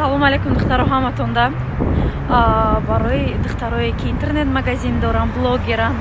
Салому алейкум, духтаро, ҳаматонда. Барои духтарое, ки интернет-магазин доранд, блогеранд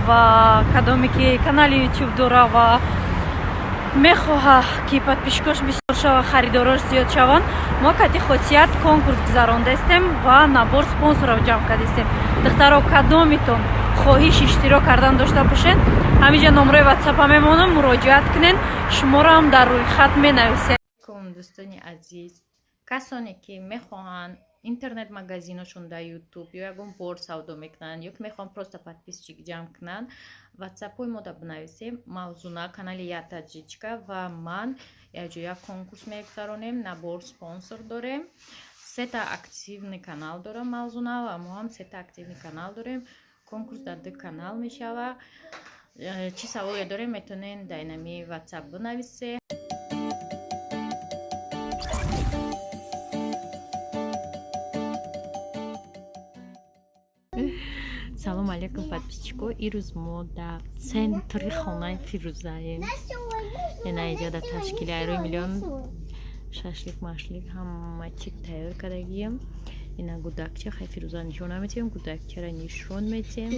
ва кадоме ки канали Ютуб дора ва мехоҳад, ки подписчикош бисёр шава, харидорош зиёд шаванд, мо кати Хосият конкурс гузарондаистем ва набор спонсоров ҷамъ кардистем. Духтаро, кадомитон хоҳиш иштирок кардан дошта бошед, ҳаминҷа номрои Ватсапа мемонам, муроҷиат кунед, шуморо ҳам дар рӯйхат менависем. Дӯстони азиз, касоне ки мехоҳанд интернет-магазиношон дар Ютуб ё ягон бор савдо мекунанд, ё ки мехоҳанд просто подписчик ҷамъ кунанд, Ватсапҳои мо да бинависем. Мавзуна, канали Я Таджичка ва ман якҷоя конкурс мегузаронем. Набор спонсор дорем. Сета активный канал дорам Мавзуна ва мо ҳам сета активный канал дорем. Конкурс дар ду канал мешава. Чӣ саволе дорем, метавонен дар инами Ватсап бинависе. Салому алейкум, подписчико. Ирӯз мо дар центри хонаи Фирӯзаем. Ина иҷа дар ташкили айрои миллион шашлик машлик ҳама чи тайёр кардагием. Ина гудакча, хай, Фирӯза нишон наметиҳем, гудакчара нишон метиҳем.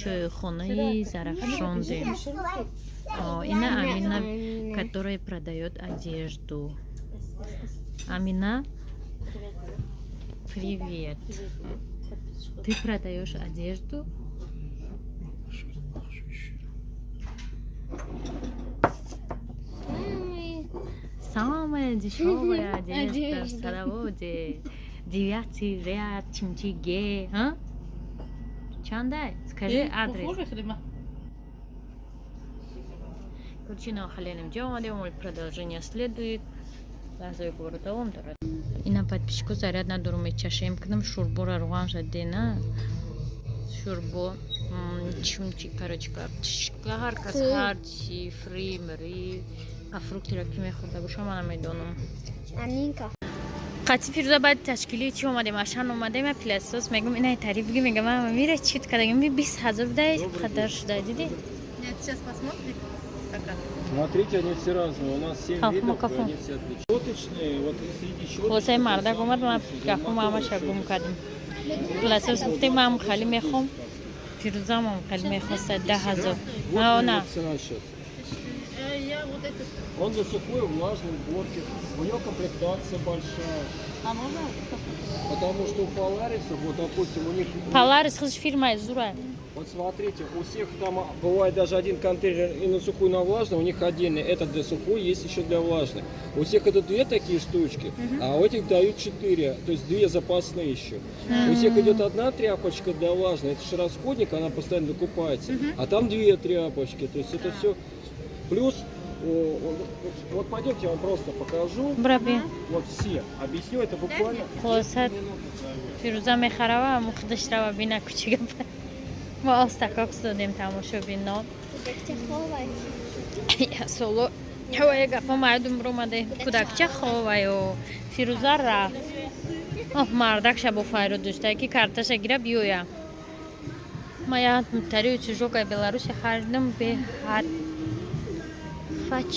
Чойхонаи Зарафшондем. Ина Амина, которая продает одежду. Амина, привет. Ты продаешь одежду? Самая дешевая одежда в Садоводе. Девятый ряд, Чимчиге. А? Чандай? Скажи адрес. Короче, халенем ҷо продолжение следует. Лаҳзаи говору давом дорад. Ина, подписчико, заряд надорум, мечашем кунам шӯрбора, руған шадена шӯрбо, чумчи, короче, ҳар кас ҳар чи, фри мри, а фруктира ки мехӯрда боша, ман намедонам. Қатъи Фирӯза баъди ташкили чӣ омадем, ашан омадем, я пылесос мегум, инаи тариф биги, мегам, мира чит кардагим, 20 000 будай, қадар шуда, диди? Сейчас посмотрим. Смотрите, они все разные. У нас семь видов, и они все отличаются. Щеточные, вот среди щеточных. Хулосаи, мардак омад, ман гапу мамаша гум кардем. Пылесос гуфтем, мам хали мехом, Фирӯзамам хали мехоста, 10 000. На. Он для сухой, влажной уборки. У него комплектация большая. А можно? Потому что у Полариса, вот, допустим, у них. Поларис худш фирмаи зура. Вот смотрите, у всех там бывает даже один контейнер и на сухую, и на влажную, у них отдельный. Этот для сухой, есть еще для влажной. У всех это две такие штучки, а у этих дают четыре, то есть две запасные еще. У всех идет одна тряпочка для влажной, это же расходник, она постоянно докупается, а там две тряпочки, то есть это все. Плюс, вот пойдемте, я вам просто покажу. Браби. Вот все, объясню, это буквально. Хулоса, Фирӯза мехарава, мухудаш рава бина кучига. Мо остакок додем, тамошобино. Соло ҳавая гапа мардум ромаде. Кӯдакча ховаю. Фирӯза рафт. Оҳ, мардак шабо файро дошта, ки карташа гира биёя. Ма я тари утюжокай Беларуси харидам, беҳад фач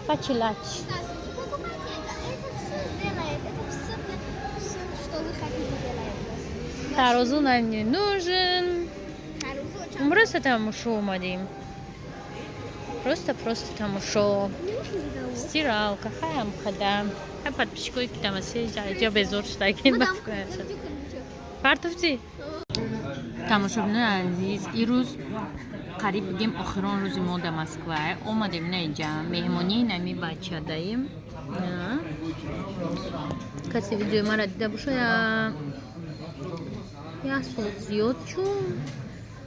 фачилач. Это все, что вы хотите, делает. Тарозу нам не нужен. Просто тамошо омадем. Просто, просто тамошо. Стиралка, хаям хадам. Ҳай, подписчикое ки тамасе ҷа безор шудагим. Партуфти. Тамошобинои азиз, ирӯз қариб бигем охирон рӯзи мо дар Москва. Омадем на иҷа меҳмонии нами бачадаем. Касе видеои мара дида боша, як сол зиёд чун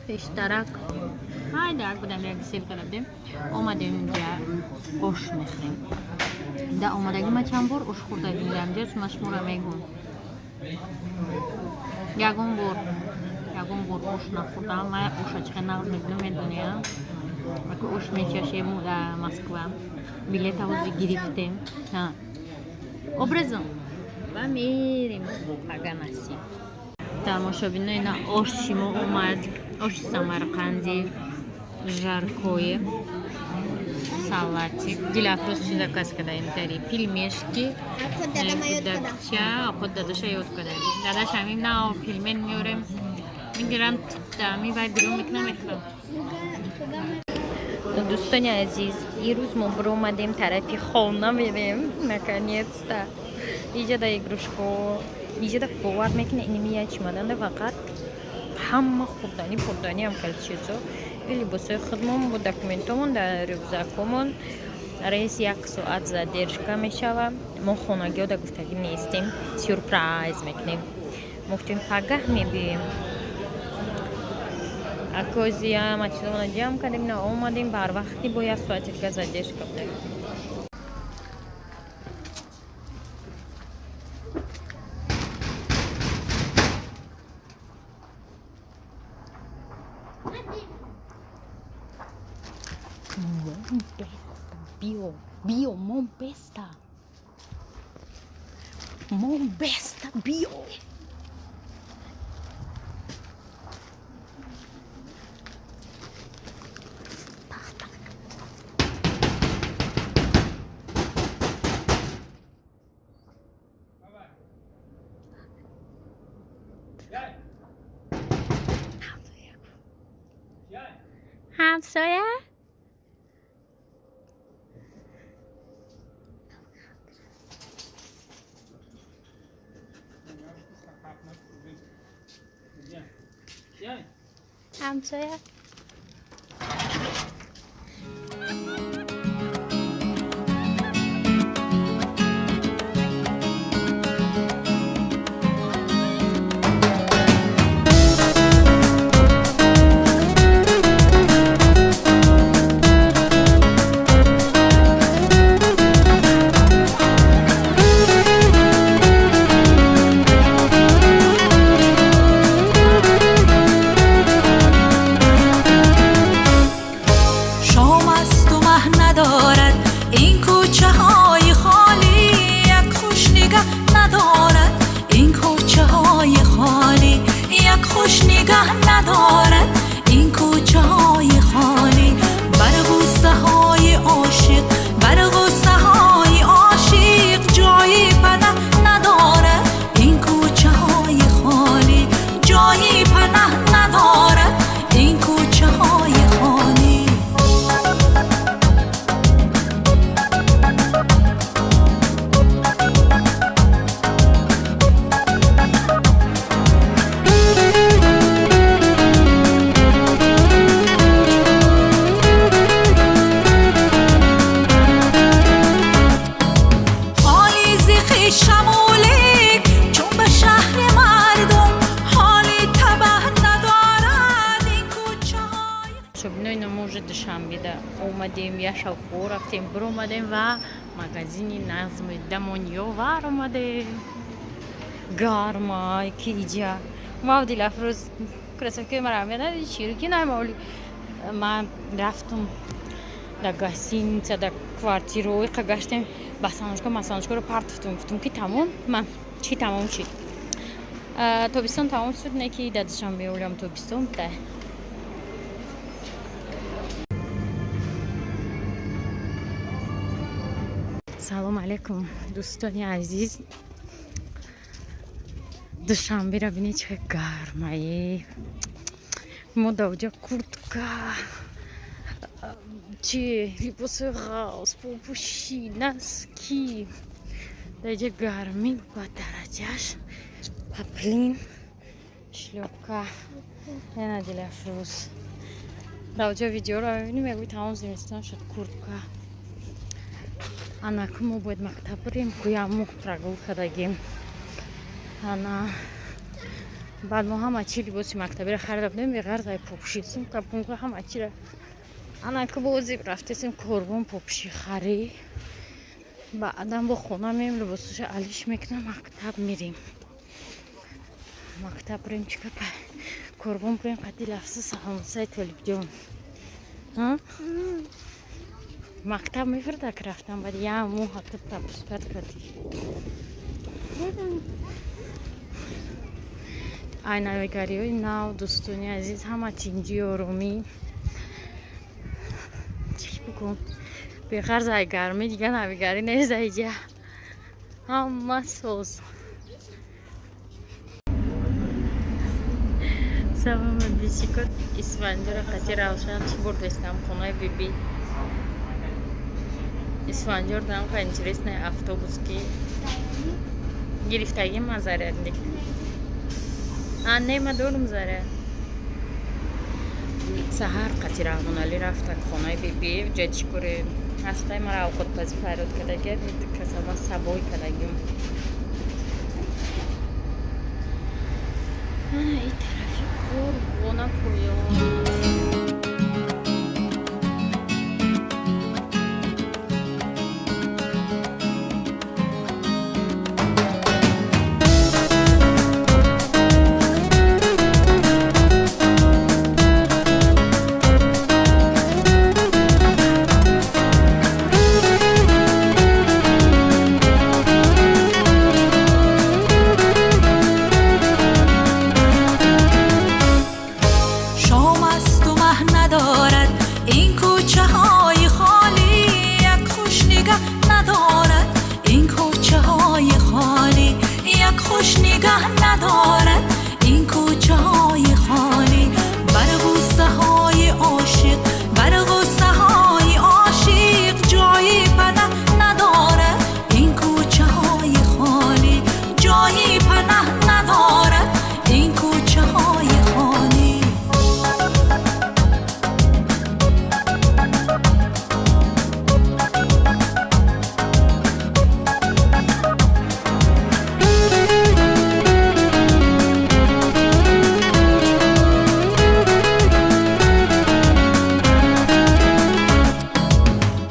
пештарак ҳайдак будам, як сел карда будем. Омадем инҷа, ош мехӯрем. Да омадагӣ ма чанд бор ош хӯрдагим дар инҷа, ма шуморо мегӯм, ягон бор, ягон бор ош нахӯрдам. Ма оша чӣ нағз мебинам, медонӣ, ака, ош мечашем дар Москва. Билета ҳозир гирифтем образом ва мерем паганаси. Тамошобинои, на оши мо омад, оши самарқанди, жаркое. Салатик. Дилафроз чӣ заказ кардаем? Тари пельмешки. Кӯдакча, худ дадаша ёд кардаем. Дадаш ҳамин нав пельмен меорем. Мегирам, ми вай гирён мекунам, мехӯрам. Дӯстони азиз, ирӯз мо биромадем тарафи хона мерем, наконец-то. Иҷа да игрушко, иҷа да бовар мекунед, иними як чемоданда фақат ҳама хурдани пурдани ҳам хел чизо. И либосои худмон бо документомон дар рюкзакомон. Рейс як соат задержка мешава. Мо хонагиҳо да гуфтагӣ нестем, сюрприз мекунем. Мо гуфтем пагаҳ мебиёем. Акози ҳама чизомона ҷамъ кардем, на омадем барвақти, бо як соати дига задержка будем. Биё, биё, мон беста. Мон беста, биё. Ҳамсоя? Ҳамсоя? شام است و مه ندارد این کوچه های خالی، یک خوش نگه ندارد این کوچه های خالی، یک خوش نگه ندارد این کوچه های خالی. بر غصه های عاشق، بر غصه های عاشق جای پناه ندارد این کوچه های خالی، جای پناه ندارد این کوچه های خالی. حالی ز خویشم و لیک چون به شهر مردم حالی تبه ندارد این کوچه های Шобинои мо уже Душанбеда омадем, як шабхо рафтем, биромадем ва магазини назми Дамонёвар омадем. Гармай ки иҷа. Мав Дилафрӯз кроссовкаи мара медади чирки наймоли. Ман рафтум дар гостиница, дар квартираҳои қа гаштем, басаночка масаночкаро партофтум, гуфтум ки тамом, ман чӣ тамом шид. Тобистон тамом шуд, не ки дар Душанбе олям тобистон буда. Салом алейкум, дӯстони азиз. Душанберо бинед, чӣ гармае. Мо дар оҷа куртка, чи либоси ғавз попӯшӣ, носки. Дар иҷа гармӣ ба дараҷаш, поплин, шлёпка. Ена Дилафрӯз. Дар оҷа видеоро мебинем, мегӯй тамом зимистон шуд, куртка. Анаку мо бояд мактаб бирем, гӯям мо прогул кардагим. Ана баъд мо ҳама чи либоси мактабиро харида будем, беғарз ай попӯшӣ, сумка, пумка, ҳама чиро. Анаку бози рафтесем корбон попӯшӣ харӣ. Баъдан бо хона меем, либосоша алиш мекунам, мактаб мерем. Мактаб бирем, чӣ капа? Корбон бирем қадди лафзи Саломусаи Толибҷон. Мактаб мефирда ки рафтам, баъд як моҳ ҳатто пропускать кардӣ. Ай навигариҳои нав, дӯстони азиз, ҳама тинҷи, оромӣ. Чӣ бигӯм? Беғарз ай гармӣ дига навигарӣ нест айҷа. Ҳама соз. Салом бисико Исфандиёра қати Равшан чӣ бурдестам хонаи биби. Исфандиёр там ха интересный автобус ки гирифтагӣ ма зарядник. А не ма дорум заряд. Саҳар қати Раҳмоналӣ рафтак хонаи биби ҷа чӣ коре ҳастай мара авқотпазӣ фарёд кардаги касама сабой кардагим. Ана и тарафи қурбона поён. Шом асту маҳ надорад ин кӯчаҳои холӣ, як хуш нигаҳ надорад ин кӯчаҳои холӣ, як хуш нигаҳ надорад ин кӯчаҳои холӣ. Бар ғуссаҳои ошиқ, бар ғуссаҳои ошиқ ҷои панаҳ надорад ин кӯчаҳои холӣ, ҷои панаҳ надорад ин кӯчаҳои холӣ.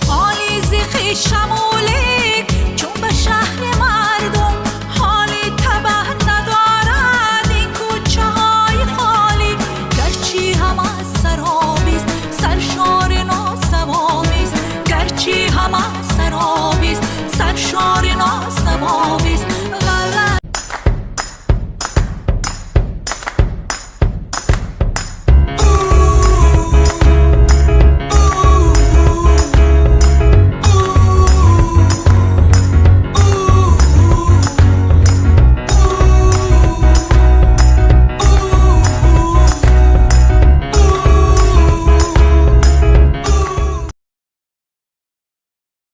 Холӣ зи хешамуле.